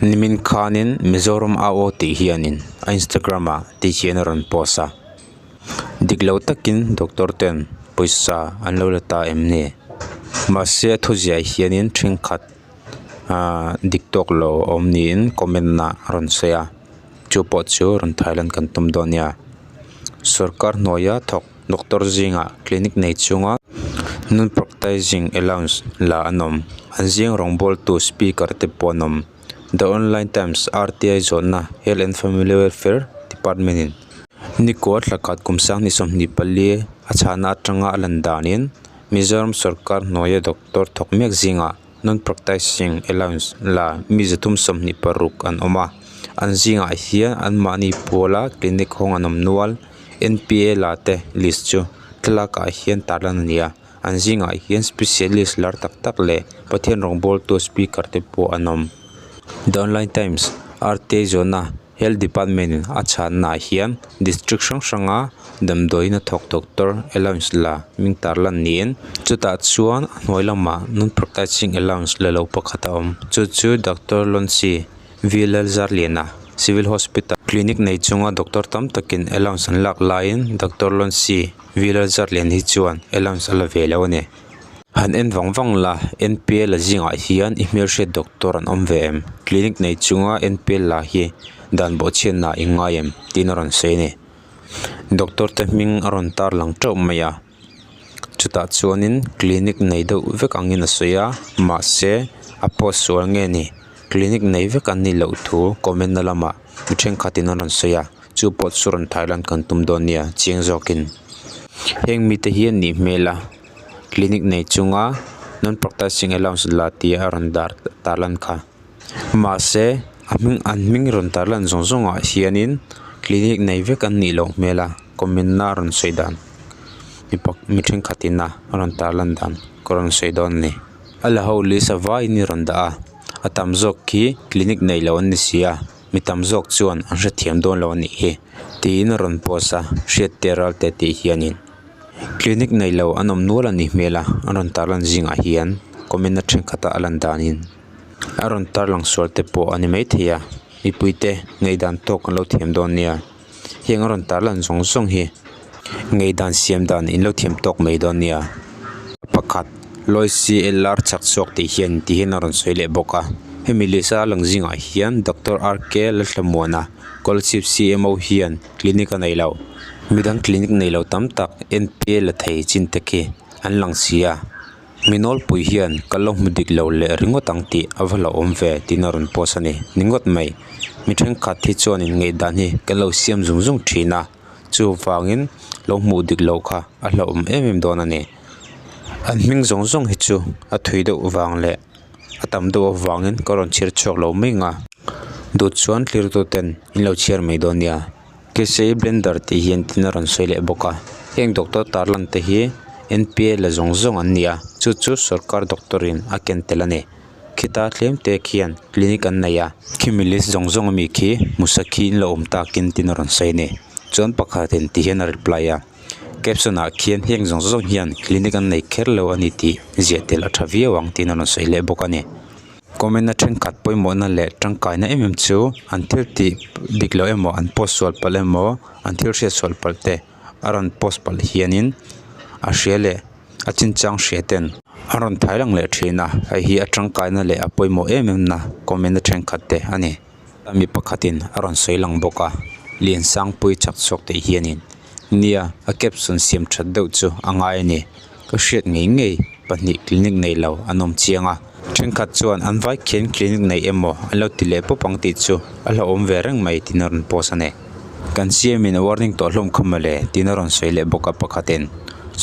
Nimin khanin Mizoram au aw tih hianin a Instagram ah ti hian a rawn post a. Dik lo takin doctor ten pawisa an lo la ta em ni? Mahse a thuziah hianin thenkhat ahh dik tawk lo a awm niin comment ah a rawn sawi a chu pawh chu rawn thailand kan tum dawn nia. Sorkar hnuaia thawk doctor zingah clinic nei chunga non practising allowance la an awm an zing rawngbawltu speaker te pawh an awm. The Online Times R_T_I zawhna Health and Family Welfare Department in Nikua thla khat kum sanghnih 24 a chhahna atanga a lan danin Mizoram sorkar hnuaia doctor thawk mek zingah non practising allowance la mi 326 an awm a, an zingah hian anmahni puala clinic hawng an awm nual N_P_A la te list chu thlalakah hian tarlan a ni a, an zingah hian specialist lar tak tak leh Pathian rawngbawltu speaker te pawh an awm. The Online Times R_T_I zawhna. Health Department in a chhanna ah hian district hrang hranga damdawiin a thawk doctor allowance la hming tarlan niin chutah chuan a hnuai lamah non practising allowance la lo pakhat a awm chu chu doctor Loncy V Lalzarliana civil hospital clinic nei chunga doctor tam takin allowance an lak laiin doctor Loncy V Lalzarliana hi chuan allowance a la ve lo a ni. Han en vang vang la, NPL a zingah hian i hmelhriat doctor an awm ve em? Clinic nei chunga NPL la hi dan bawhchhiatna i ngai em? tiin a rawn sawi a ni. Doctor te hming a rawn tar lang teuh mai a, chutah chuanin clinic nei deuh vek angin a sawi a, mahse a post sual nge ni clinic nei vek an nih loh thu comment na lamah mi thenkhatin an rawn sawi a, chu pawh chu rawn thailand kan tum dawn nia chiang zawkin. Heng mite hi an nih hmel a. Clinic nei chunga non practising allowance la tih a rawn dar tarlan kha mahse a hming an hming rawn tarlan zawng zawng ah hianin clinic nei vek an nih loh hmel a comment na a rawn sawi dan mipa mi thenkhat in a rawn tarlan dan ka rawn sawi dawn a ni a la ho list a vaiin i rawn dah a a tam zawk khi clinic nei lo an ni si a mi tam zawk chuan an hrethiam dawn lo a nih hi tiin a rawn post a hriat te ral te tih hianin. Clinic nei lo an awm nual a nih hmel a an rawn tarlan zingah hian comment na thenkhat a lan danin a rawn tarlang sual te pawh a ni maithei a mipui te ngaihdan tawk an lo thiam dawn nia heng a rawn tarlan zawng zawng hi ngaihdan siam dan in lo thiam tawk mai dawn nia pakhat Loicy L R chak chhuak tih hian ti hian a rawn sawi leh bawk a hemi list a lang zingah hian doctor R K Lalthlamuana Kolasib C M O hian clinic a nei lo. Midang clinic nei lo tam tak N_P_A la thei chin te khi an lang si a. Mi nawlpui hian ka lo hmu dik lo leh ringawt ang tih a va hlauhawm ve tiin a rawn post a ni. Ni ngawt mai. Mi thenkhat hi chuanin ngaihdan hi kan lo siam zung zung thin a, chuvangin lo hmuh dik loh kha a hlauhawm em em dawn a ni. An hming zawng zawng hi chu a thui deuh vang leh a tam deuh avangin ka rawn chhiar chhuak lo mai ang a. Duh chuan tlirtu ten in lo chhiar mai dawn nia. Kesei blender tih hian tin a rawn sawi leh bawk a. Heng doctor tarlan te hi N_P_A la zawng zawng an ni a chu chu sorkar doctor in a ken tel a ni. Khita tlem te khian clinic an nei a. Khimi list zawng zawng ami khi hmusa khi in lo awm takin tin a rawn sawi a ni. Chuan pakhatin ti hian a reply a. Caption ah khian heng zawng zawng hian clinic an nei kher lo a ni tih ziah tel a tha viau ang tiin a rawn sawi leh bawk a ni. Comment a thenkhat pawimawhna leh tangkaina em em chu an thil tih dik loh emaw an post sual palh emaw an thil hriat sual palh te a rawn post palh hianin a hria leh a chinchang hria ten a rawn thai lang leh thin a hei hi a tangkaina leh a pawimawh em em na comment a thenkhat te a ni. Mi pakhatin a rawn sawi lang bawk a Liansangpui chak chhuak tih hianin nia a caption siam that deuh chu a ngai a ni ka hriat ngei ngei pahnih clinic nei lo an awm chiang a thenkhat chuan an vai khian clinic nei emaw an lo ti leh pawp ang tih chu a hlauhawm ve reng mai tiin a rawn post a ni kan C M in a warning tawh hlawm kha mawle tiin a rawn sawi leh bawk a pakhatin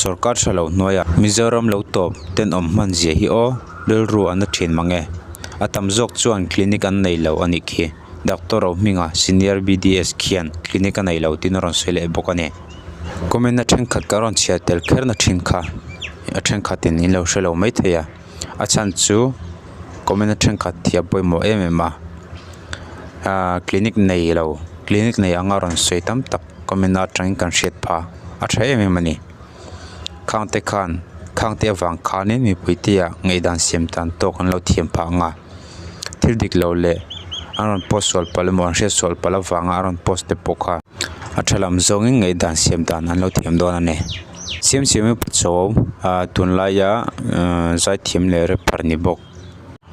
sorkar tha lo hnuaiah Mizoram lo tawp tenawm hman zia hi aw rilru an na thin mang e a tam zawk chuan clinic an nei lo a nih khi. Doctor Rohminga senior B D S khian clinic a nei lo tiin a rawn sawi leh bawk a ni. Comment na thenkhat ka rawn chhiar tel kher na thin kha a thenkhatin in lo hre lo maithei a a chhan chu comment na thenkhat hi a pawimawh em em a ahh clinic nei lo clinic nei anga rawn sawi tam tak comment atangin kan hriat phah a tha em em a ni khang te khan khang te avang khanin mipui te ah ngaihdan siam tan tawk an lo thiam phah ang a thil dik lo leh. An rawn post sual palh emaw an hriat sual palh avanga an rawn post te pawh kha a tha lam zawngin ngaihdan siam dan an lo thiam dawn a ni. Siamsiami Pachuau ah tunlaia ahh zaithiam leh rapper ni bawk.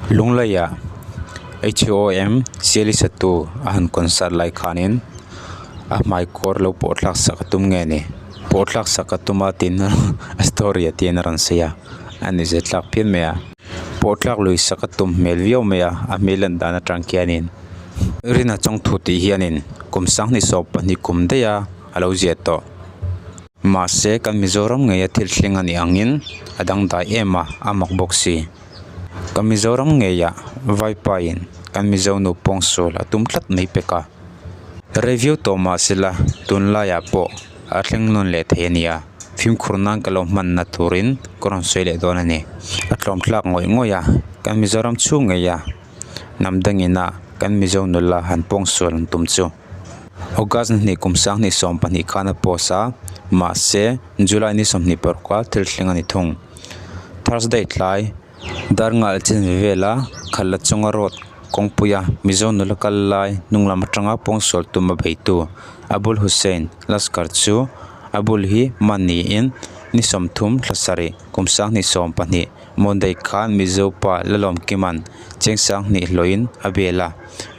Lunglaiah H O M Siali satu a han concert lai khanin a hmai kawr lo pawh thlak sak a tum nge ni pawh thlak sak a tum a tin a story ah te hian a rawn sawi a a ni zet tlak phian mai a pawh thlak lui sak a tum hmel viau mai a a hmel lan dan atang khianin Rina Chawngthu tih hianin kum sanghnih sawm pahnih kum daih a a lo ziah tawh. Mahse kan Mizoram ngeia thil thleng a nih angin a dangdai em a, a mak bawk si. Kan Mizoram ngeiah Vaipa in kan Mizo nu pawngsual a tum tlat mai pek a. Review tawh mahsela tunlaiah pawh a thleng nawn leh thei a nia, fimkhur nan ka lo hmanna turin ka rawn sawi leh dawn a ni. A tlawm thlak ngawih ngawih a, kan Mizoram chhung ngeia hnam dangina kan Mizo nula han pawngsual an tum chu. August ni hnih kum sanghnih 12 khan a post a, mahse July ni 26 a thil thleng a ni thung. Thursday tlai dar ngal chin ve vela khalh la chunga road kawngpuia Mizo nula kal lai hnung lam atanga pawngsual tum a beitu Abul Hussain Laskar chu a bul hi man niin ni 30 thla sarih kum sanghnih 12 Monday khan Mizo pa Lalawmkima'n cheng sanghnih hlawhin a bel a,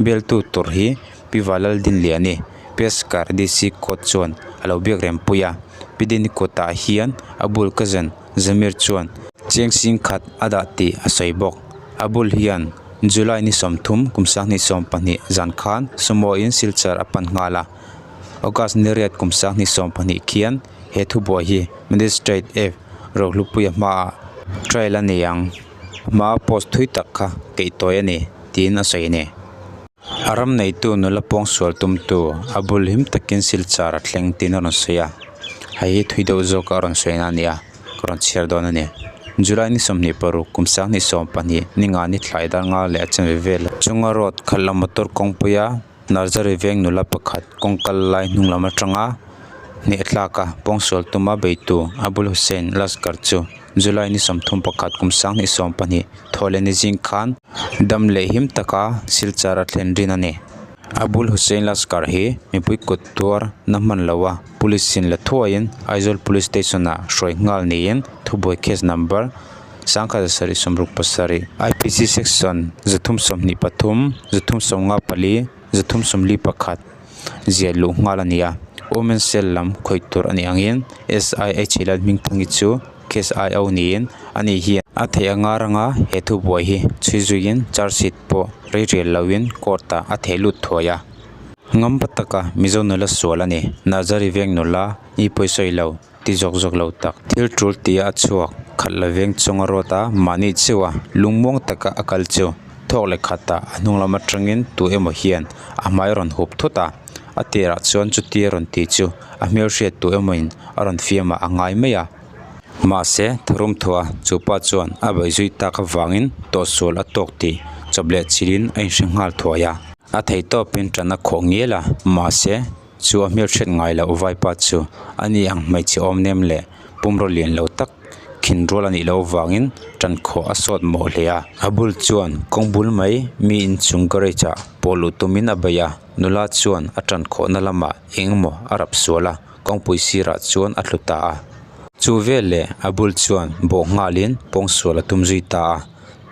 beltu tur hi Pi Valaldinliani Peskar DC Court chuan a lo biak rem pui a, Pi Dini kutah hian a bul cousin Zamir chuan cheng sing khat a dah tih a sawi bawk. A bul hian July ni 30 kum 2020 zan khan Sumo in Silchar a pan nghal a, August ni riat kum 2020 khian he thubuai hi Magistrate F Rohlupuia hmaah trial a ni ang. Hmaa post thui tak kha keihtawi a ni tiin a sawi a ni. A ram neitu nula pawngsual tumtu a bul him takin Silchar a thleng tiin a rawn sawi a, hei hi thui deuh zawka a rawn sawina a ni a, ka rawn chhiar dawn a ni. July ni 26 kum 2020 ni nga ni thlai dar nga leh a chanve vel chunga road khalh la motor kawngpuia Narzary veng nula pakhat kawng kal lai hnung lam atanga hneh tlak a pawngsual tuma beitu Abul Hussain Laskar chu July ni 31 kum 2020 thawh leh ni zing khan dam leh him taka Silchar a thlen rin a ni. Abul Hussain Laskar hi mipui kut tuar na hman lo a, Police in la thuaiin Aizawl Police Station ah hruai nghal niin thubuai case number 1767 IPC section 323, 354, 341 ziah luh nghal a ni a. Women Cell lam khawih tur a nih angin SIH Lalhmingthangi chu case IO niin a ni hian a theih anga ranga he thubuai hi chhui zuiin charge sheet pawh rei rial loin court ah a theh lut thuai a. Ngamba taka Mizo nula sual a ni. Nazari veng nula ni pawi sawi lo ti zawk zawk lo tak. Thil tul tia a chhuak khalh la veng chunga rawt a mahni chiu a lungmuang taka a kal chu thawk leh khatah a hnung lam atangin tu emaw hian a hmai a rawn hup thut a. A tirah chuan chutia rawn ti chu a hmelhriat tu emawin a rawn fiamah a ngai mai a. Mahse, tharum thua chu pa chuan a beihzui tak avangin tawhsual a tawk tih chawp leh chilhin a inhre nghal thuai a. A theihtawpin tan a khawh ngial a, mahse, chu a hmelhriat ngai loh vaipa chu a ni ang hmeichhe awm nem leh pumraw lian lo tak khin rual a nih loh avangin tan khawh a sawt mawh hle a. A bul chuan kawng bul mai mi inchung garage ah pawh luh tumin a bei a, nula chuan a tan khawhna lamah eng emaw a rap sual a, kawngpui sirah chuan a tlu ta a. Chu veleh a bul chuan bawh nghalin pawngsual a tum zui ta a.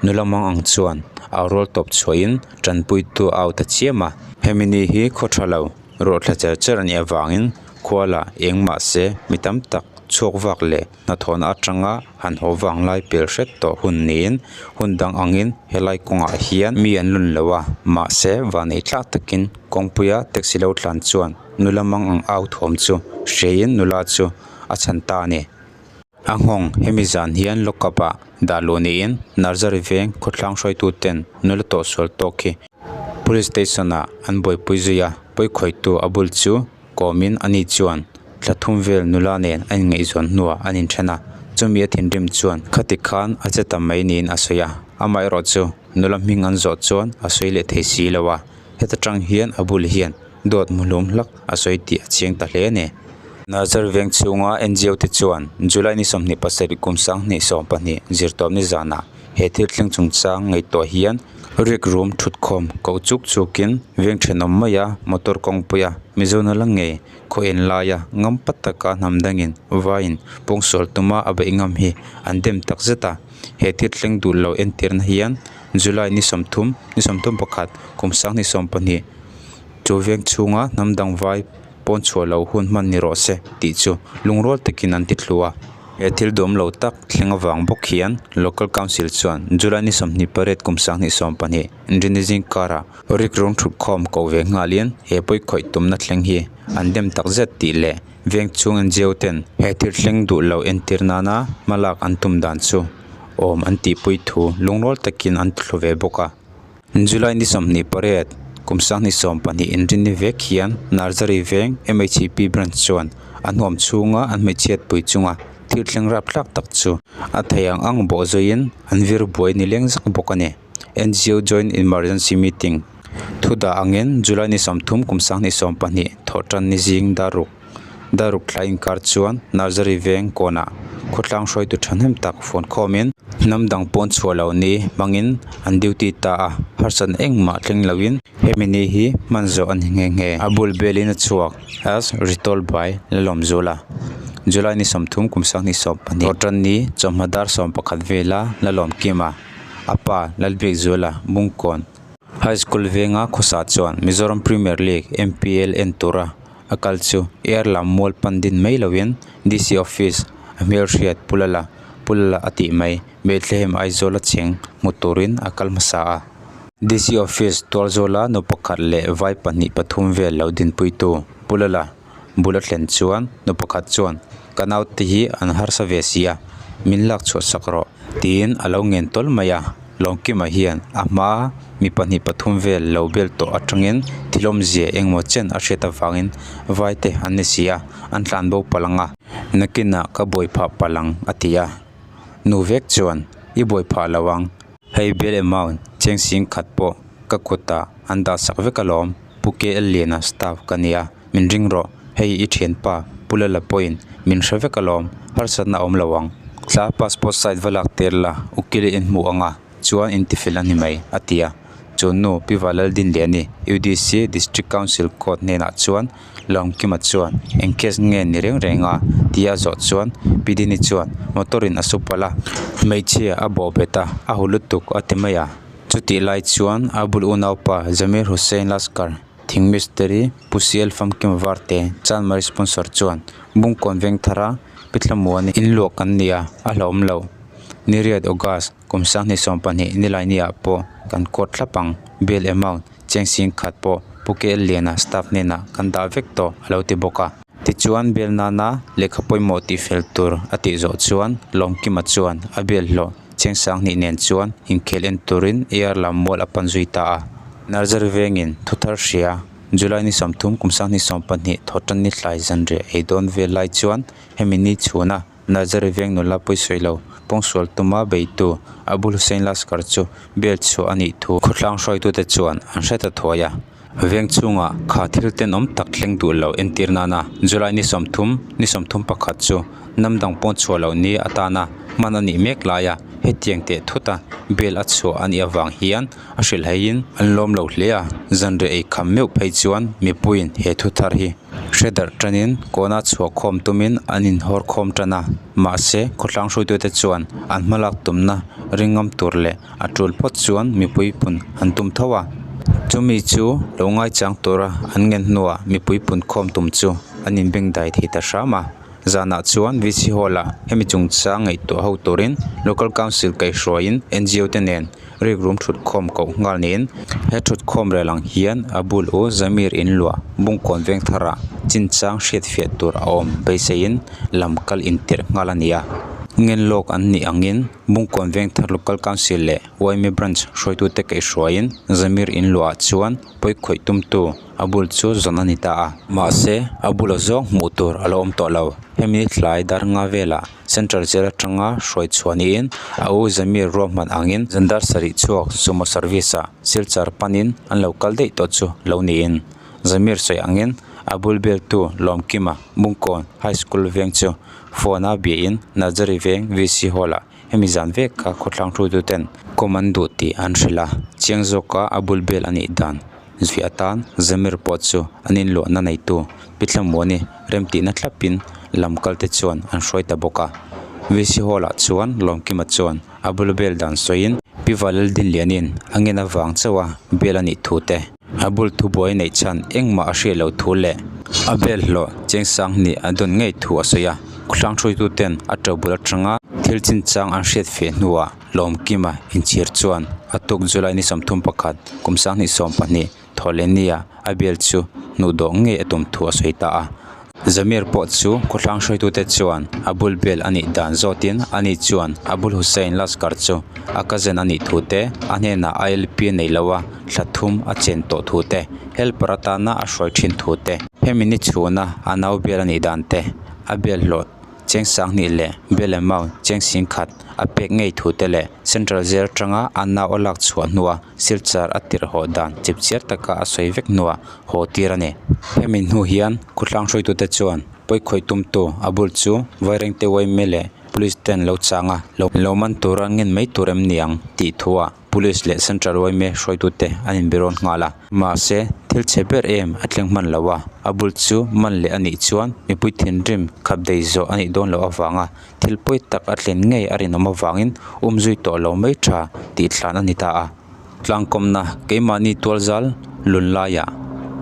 Nula mang ang chuan au rual tawp chhuahin tanpuitu a au ta chiam a. Hemi ni hi khaw tha lo ruah thla cher cher a nih avangin khua lah eng mah se mi tam tak chhuak vak leh hnathawhna atanga han haw vang lai pel hret tawh hun niin hun dang angin helai kawngah hian mi an lun lo a, mahse vanei tlak takin kawngpuia taxi lo tlan chuan nula mang ang au thawm chu hriain nula chu a chhan ta a ni. A nghawng hemi zan hian lockup ah dah luh niin Narzary veng khawthlang hruaitu ten nula tawhsual tawk hi police station ah an buaipui zui a, pawikhawihtu a bul chu kawmin ani chuan thla thum vel nula nen a inngaihzawn hnuah an inthen a, chumi a thinrim chuan khati khan a che ta mai niin a sawi a, amaherawh chu nula hming an zawh chuan a sawi leh thei si lo a, heta tang hian a bul hian dawt muhlum hlak a sawi tih a chiang ta hle a ni. Nazar veng chhunga NGO te chuan July ni 27 kum 2020 zirtawpni zanah he thil thleng chungchang ngaihtuah hian. Rikrum thutkhawm koh chuk chukin veng thenawm maia motor kawngpuia Mizo nula ngei khaw en laia ngam pat taka hnam dangin vaiin pawngsual tuma a beih ngam hi an dem tak zet a. He thil thleng duh lo entirna hian July ni 30, ni 31, kum 2020 chu veng chhunga hnam dang vai pawn chhuah loh hun hman ni rawh se tih chu lungrual takin an ti thlu a. He thil duam lo tak thleng avang bawk hian Local Council chuan July ni 28 kum 2020 Inrinni zingkarah rikrum thutkhawm koh ve nghalin he pawikhawih tumna thleng hi an dem takzet tih leh veng chhung NGO ten he thil thleng duh lo entir nana hmalak an tum dan chu awm an tihpui thu lungrual takin an ti thlu ve bawk a. July ni 28, kum 2020 inrinni vek hian Narzary veng MHP branch chuan an huam chhunga an hmeichhiatpui chunga thil thleng rapthlak tak chu a thei ang ang bawh zuiin an vir buai ni leng zak bawk a ni. NGO Joint Emergency Meeting thu dah angin July ni 30, kum 2020 thawhtan ni zing dar ruk dar ruk thlai inkar chuan Narzary veng kawnah khawtlang hruaitu thahnem tak phone khawmin hnam dang pawn chhuah loh ni hmangin an duty ta a, harsatna engmah thleng loin hemi ni hi hman zawh a ni nghe nghe. A bul belin a chhuak as retold by Lalawmzul a, July ni 30 kum 2020 thawhtan ni chawhma dar 11 vela Lalawmkima a pa Lalbiakzuala Bungkawn High School venga khawsa chuan Mizoram Premier League, MPL, en tura a kal chu air lam mual pan din mai loin D_C office a hmelhriat Pu Lala Pu Lala a tih mai Bethlehem Aizawl a cheng hmu turin a kal hmasa a. D_C office tualzawla nu pakhat leh vai pahnih pathum vel lo dinpuitu Pu Lala bul a thlen chuan nu pakhat chuan ka naute hi an harsa ve si a min lak chhuah sak rawh tiin a lo ngen tawl mai a. Lawngkima hian a hma mi pahnih pathum vel lo bel tawh atangin thil awmzia engemaw chen a hriat avangin vai te an ni si a, an tlan bo palh ang a. Nakinah ka buai phah palh ang a ti a. Nu vek chuan i buai phah lo ang. Hei bail amount cheng sing khat pawh ka kutah an dah sak vek alawm, Pu KL Liana staff ka nia, min ring rawh, hei i thianpa Pu Lala pawhin min hre vek alawm, harsatna a awm lo ang. Thla passport size va lak tir la, ukil i inhmuh ang a, chuan intifel a ni mai, a ti a. Chu nu Pi Valaldinliani, UDC District Council Court hnenah chuan Lawmkima chuan eng case nge ni reng reng a tia a zawh chuan Pi Dini chuan motor in a su palh a, hmeichhia a bawh bet a, a hu lutuk a ti mai a. Chutih lai chuan a bul unaupa Zamir Hussain Laskar, Thing Mistiri, Pu Sial Famkima Varte, Chanmari sponsor chuan Bungkawn Vengthara Pi Thlamuani inluah kan ni a, a hlauhawm lo. Ni riat August, kum 2020 Nilaini-ah pawh kan court thlap ang, bail amount cheng sing khat pawh Pu KL Liana staff hnenah kan dah vek tawh a lo ti bawk a. Tichuan bail nana lehkha pawimawh tihfel tur a tih zawh chuan Lawmkima chuan a bail hlawh cheng 2000 nen chuan inkhel en turin AR lam mual a pan zui ta a. Narzary vengin thuthar hria July ni 30 kum 2020 thawhtan ni tlai zanriah ei dawn vel lai chuan hemi ni chhuna Narzary veng nula pawisawi lo pawngsual tuma beitu Abul Hussain Laskar chu bail chhuah a nih thu khawtlang hruaitute chuan an hre ta thuai a. Veng chhungah kha thil tenawm tak thleng duh lo entir nana July ni 30, ni 31 chu hnam dang pawn chhuah loh ni atana hman a nih mek laia hetiang teh thuta bail a chhuah a nih avang hian a hrilhhaiin an lawm lo hle a, zanriah ei kham meuh phei chuan mipuiin he thu thar hi hre darh tanin kawna chhuah khawm tumin an inhawr khawm tan a, mahse khawtlang hruaitute chuan an hmalak tumna ringngam tur leh a tul phawt chuan mipui pun an tum tho a, chumi chu lo ngaichang tura an ngen hnuah mipui pun khawm tum chu an inbengdai thei ta hram a. Zanah chuan VC Hall-ah hemi chungchang ngaihtuah ho turin Local Council kaihhruaiin NGO te nen rikrum thutkhawm koh nghal niin he thutkhawm rel ang hian a bul u Zamir inluah Bungkawn Vengtharah chinchang hriatfiah tur a awm beiseiin lam kal intirh nghal a ni a. Ngen lawk an nih angin Bungkawn Vengthar Local Council leh YMA Branch hruaitute kaihhruaiin Zamir inluahah chuan pawikhawih tumtu A bul chu zawn a ni ta a, mahse a bula zawng hmuh tur a lo awm tawh lo. Hemi tlai dar nga velah Central Jail atanga hruai chhuah niin a u Zamir ruahman angin zan dar sarih chhuak sumo service ah Silchar panin an lo kal daih tawh chu lo niin Zamir sawi angin a bul beltu Lawmkima Bungkawn High School veng chu. phone a biahin Nazari veng VC Hall ah hemi zan vek kha khawthlang hruaituten kawm an duh tih an hrilh a, chiang zawka a bul bel a nih dan zui atan Zamir pawh chu an inluahna neitu Pi Thlamuani remtihna thlapin lam kal te chuan an hruai ta bawk a. VC Hall ah chuan Lawmkima chuan a bul bel dan sawiin Pi Valaldinlianin a ngen avang chauh a bel a nih thu te, A bul thubuai neih chhan engmah a hriat loh thu leh a bel hlawh cheng sang hnih a dawn ngei thu a sawi a. Khawthlang hruaituten a to bul atanga thil chinchang an hriat feh hnuah Lawmkima inchhir chuan a tuk July ni 31 kum 2020 Thawhlehnia a bel chu hnuhdawh ngei a tum thu a sawi ta a. Zamir pawh chu khawthlang hruaitute chuan a bul bel a nih dan zawtin ani chuan Abul Hussain Laskar chu a cousin a nih thu te, a hnenah ILP nei lo a thla thum a chen tawh thu te, helper atana a hruai thin thu te, hemi ni chhuna a nau bel a nih dan te, a bel hlawh cheng sanghnih leh bel amount cheng singkhat a pek ngei thu te leh Central Jail atanga a nau a lak chhuah hnua Silchar a tirh haw dan chipchiar taka a sawi vek hnuah haw tir a ni. Hemi hnu hian khawtlang hruaitute chuan pawikhawih tumtu a bul chu Vairengte yma leh Police ten lo chang a, lo man tura ngen mai tur em ni ang tih thuah Police leh Central yma hruaitute an inbirawn nghal a. Mahse, thil chhe ber em a thleng hman lo a, a bul chu man leh a nih chuan mipui thinrim khap dei zawh a nih dawn loh avanga Thil pawi tak a thlen ngei a rinawm avangin um zui tawh lo mai tha tih thlan a ni ta a. Tlangkawmna keimahni tualzal lun laiah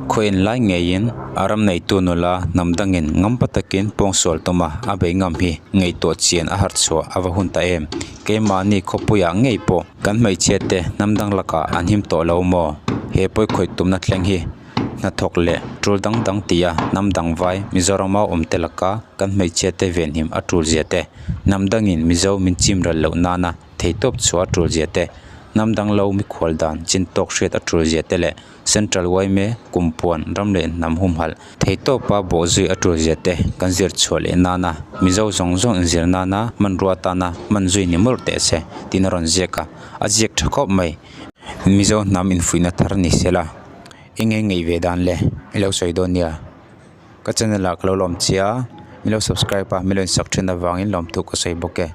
khaw en lai ngeiin a ram neitu nula hnam dangin ngampa takin pawngsual tuma a bei ngam hi ngaihtuah chian a harh chhuah a va hun ta em. Keimahni khawpuiah ngei pawh kan hmeichhia te hnam dang lakah an him tawh lo maw? He pawi khawih tumna thleng hi hnathawk leh tul dang dang tia hnam dang vai Mizorama awm te laka kan hmeichhia te venhim a tul zia te, hnam dangin Mizo min chim ral loh nana theihtawp chhuah a tul zia te, hnam dang lo mikhual dan chin tawk hriat a tul zia te leh Central yma kumpuan ram leh hnam humhalh theihtawpa bawhzui a tul zia te kan zir chhuah leh nana Mizo zawng zawng inzir nana hmanrua atana hman zui ni mawlh teh se tiin a rawn ziak a, a ziak tha khawp mai. Mizo hnam infuihna thar ni sela. Eng nge ngaih ve dan le? I lo sawi dawn nia. Ka channel ah ka lo lawm che a, min lo subscribe a, min lo insak thin avangin lawmthu ka sawi bawk e.